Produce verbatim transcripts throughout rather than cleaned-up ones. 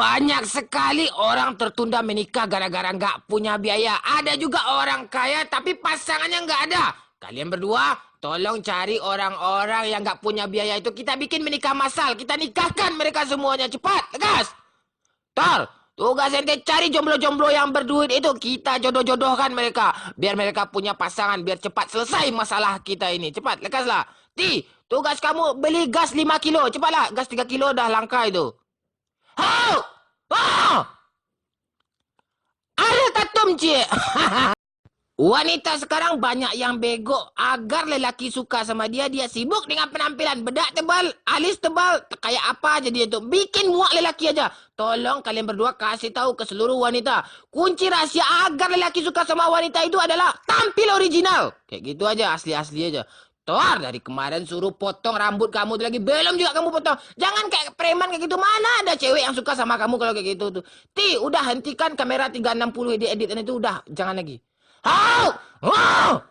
Banyak sekali orang tertunda menikah gara-gara nggak punya biaya. Ada juga orang kaya tapi pasangannya nggak ada. Kalian berdua, tolong cari orang-orang yang nggak punya biaya itu. Kita bikin menikah masal. Kita nikahkan mereka semuanya. Cepat, lekas. Tor, tugas ente cari jomblo-jomblo yang berduit itu. Kita jodoh-jodohkan mereka. Biar mereka punya pasangan. Biar cepat selesai masalah kita ini. Cepat, lekaslah. Ti, tugas kamu beli gas lima kilo. Cepatlah, gas tiga kilo dah langka itu. Hau! Ah! Ada tatum, ciek. Wanita sekarang banyak yang bego. Agar lelaki suka sama dia, dia sibuk dengan penampilan. Bedak tebal, alis tebal, kayak apa aja dia tu. Bikin muak lelaki aja. Tolong kalian berdua kasih tahu ke seluruh wanita. Kunci rahasia agar lelaki suka sama wanita itu adalah tampil original. Kayak gitu aja, asli-asli aja. Tor, dari kemarin suruh potong rambut kamu tu lagi, belum juga kamu potong. Jangan kayak preman kayak gitu. Mana ada cewek yang suka sama kamu kalau kayak gitu tuh? Ti, udah hentikan kamera tiga enam puluh edit-editan itu, udah, jangan lagi. Hau! Hau!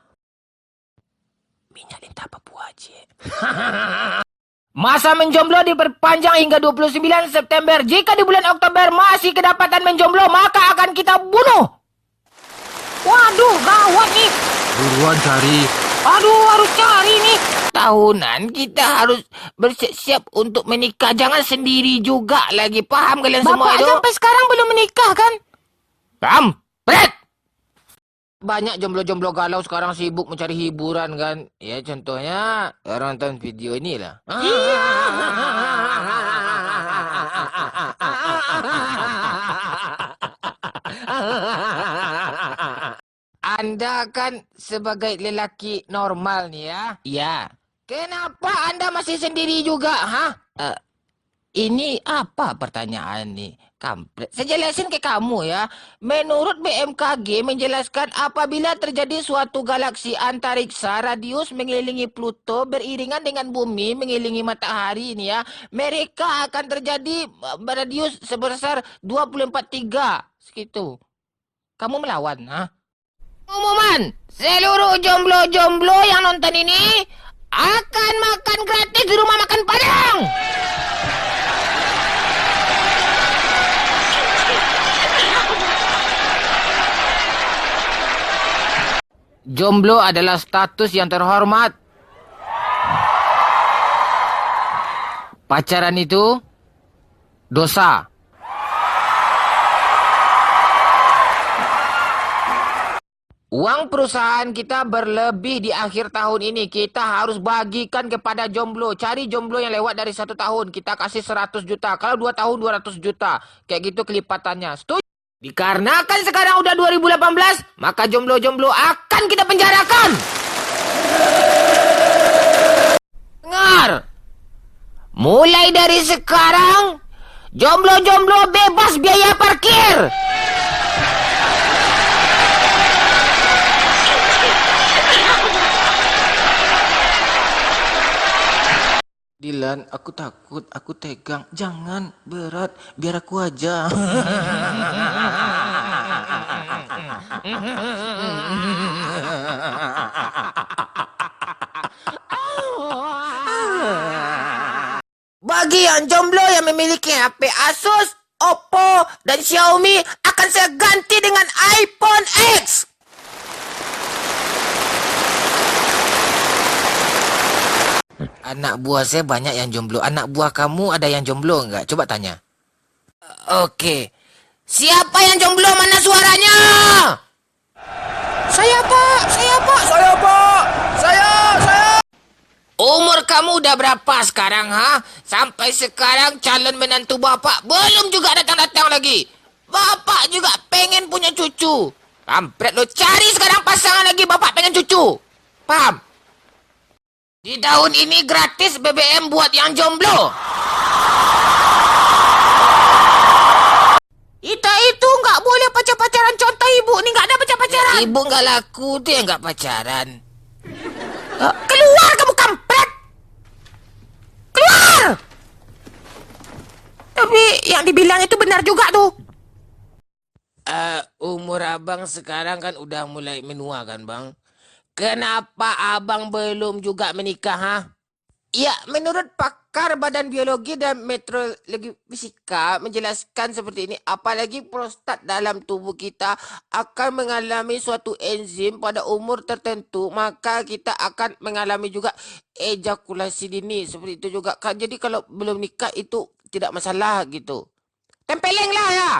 Minyak lintah Papua, ciek. Masa menjomblo diperpanjang hingga dua puluh sembilan September. Jika di bulan Oktober masih kedapatan menjomblo, maka akan kita bunuh. Waduh, gawat nih. Buruan cari. Aduh, harus cari nih. Tahunan kita harus bersiap-siap untuk menikah. Jangan sendiri juga lagi. Paham kalian semua Bapak itu? Sampai sekarang belum menikah, kan? Kampret! Banyak jomblo-jomblo galau sekarang sibuk mencari hiburan, kan. Ya, contohnya, orang nonton video inilah. Iya. Anda kan sebagai lelaki normal nih ya. Iya. Kenapa Anda masih sendiri juga, ha? Eh, ini apa pertanyaan nih? Kampret. Saya jelasin ke kamu ya. Menurut B M K G menjelaskan apabila terjadi suatu galaksi antariksa radius mengelilingi Pluto beriringan dengan bumi mengelilingi matahari ini ya, mereka akan terjadi eh, radius sebesar dua puluh empat tiga segitu. Kamu melawan, ha? Pengumuman, seluruh jomblo-jomblo yang nonton ini akan makan gratis di rumah makan Padang. Jomblo adalah status yang terhormat. Pacaran itu dosa. Uang perusahaan kita berlebih di akhir tahun ini. Kita harus bagikan kepada jomblo. Cari jomblo yang lewat dari satu tahun. Kita kasih seratus juta. Kalau dua tahun, dua ratus juta. Kayak gitu kelipatannya. Setuju? Dikarenakan sekarang udah dua ribu delapan belas, maka jomblo-jomblo akan kita penjarakan. Dengar, mulai dari sekarang, jomblo-jomblo bebas biaya parkir. Dilan, aku takut, aku tegang. Jangan, berat, biar aku aja. Bagi yang jomblo yang memiliki H P Asus, Oppo, dan Xiaomi, akan saya ganti dengan iPhone X. Anak buah saya banyak yang jomblo. Anak buah kamu ada yang jomblo enggak? Coba tanya. Oke. Siapa yang jomblo? Mana suaranya? Saya, Pak! Saya, Pak! Saya, Pak! Saya! Saya! Umur kamu udah berapa sekarang, ha? Sampai sekarang calon menantu bapak belum juga datang-datang lagi. Bapak juga pengen punya cucu. Kampret lo, cari sekarang pasangan lagi, bapak pengen cucu. Paham? Di tahun ini gratis B B M buat yang jomblo. Kita itu nggak boleh pacar-pacaran. Contoh ibu nih nggak ada pacar-pacaran. Ibu nggak laku tuh yang nggak pacaran. Keluar kamu kampret. Keluar. Tapi yang dibilang itu benar juga tuh. Eh, umur abang sekarang kan udah mulai menua kan, Bang? Kenapa abang belum juga menikah, ha? Ya, menurut pakar Badan Biologi dan Meteorologi Fisika menjelaskan seperti ini, apalagi prostat dalam tubuh kita akan mengalami suatu enzim pada umur tertentu, maka kita akan mengalami juga ejakulasi dini. Seperti itu juga, Kak. Jadi kalau belum nikah itu tidak masalah gitu. Tempeleng lah ya.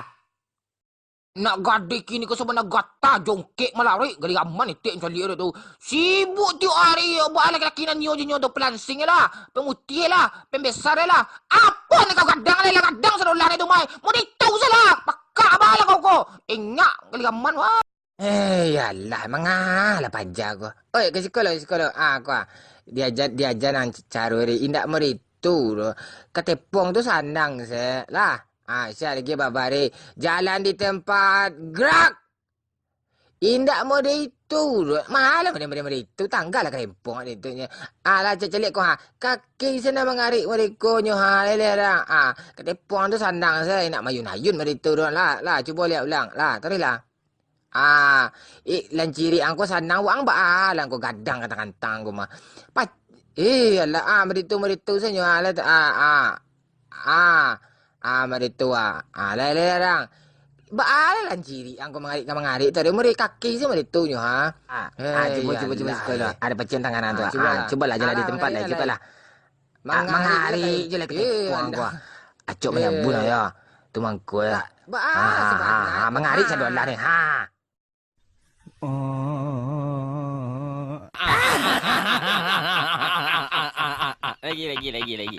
Nak gadih kini ko sabana gata, jongkek malarik, gali aman itik caliak tu. Sibuk tiok ari, baa laki-laki nan nyo je nyo tu pelansing lah, pemutiah lah, pembesar lah. Apo nan kau gadang lai, lah gadang sadolah ni tu mai. Mau ditu salah, pakak baa lah kau ko. Inyak gali aman wah. Eh, yalah, mangah lah paja ko. Oi, ka siko lo, ka siko lo. Ah, ko ah. Diaja, diaja nan caro ri. Indak maritu doh. Katepong tu sandang se lah. Ah, sia lagi babari. Jalan di tempat. Gerak! Indak mode itu doh. Malah mode, mode, mode itu. Tangga lah karempong di itu nyo. Alah, caliak ko ha. Kaki se nan mangarik mode ko nyo ha. Leleh dah. Ah, katepong tu sandang se. Indak mayun-ayun mode itu doh. Lah, lah, cubo liek ulang. Lah, taruih lah. Ah, eh, lancirik angko sanang, wang baa lah angko gadang kantang-kantang ko mah. Pa-, eh, alah, ah, maritu, maritu sanyo, alah tu, ah, ah. Ah, ah, maritu, ah. Ah, lai, lai, lai, dang. Baa lah lancirik angko mangarik ka mangarik tu, ari muri kaki se maritu nyo, ha. Ah, ah, cubo, cubo, cubo, cubo lah. Ada pacin tangan tu, ah. Cubolah jalan di tempat lah, cubolah. Mangarik je lah, eh, katepong ko. Acok manyabun lah, yo. Tu mangko, yo. Baa, ha, ha, ha, mangarik sadolah ni, ha. Lagi, lagi, lagi, lagi.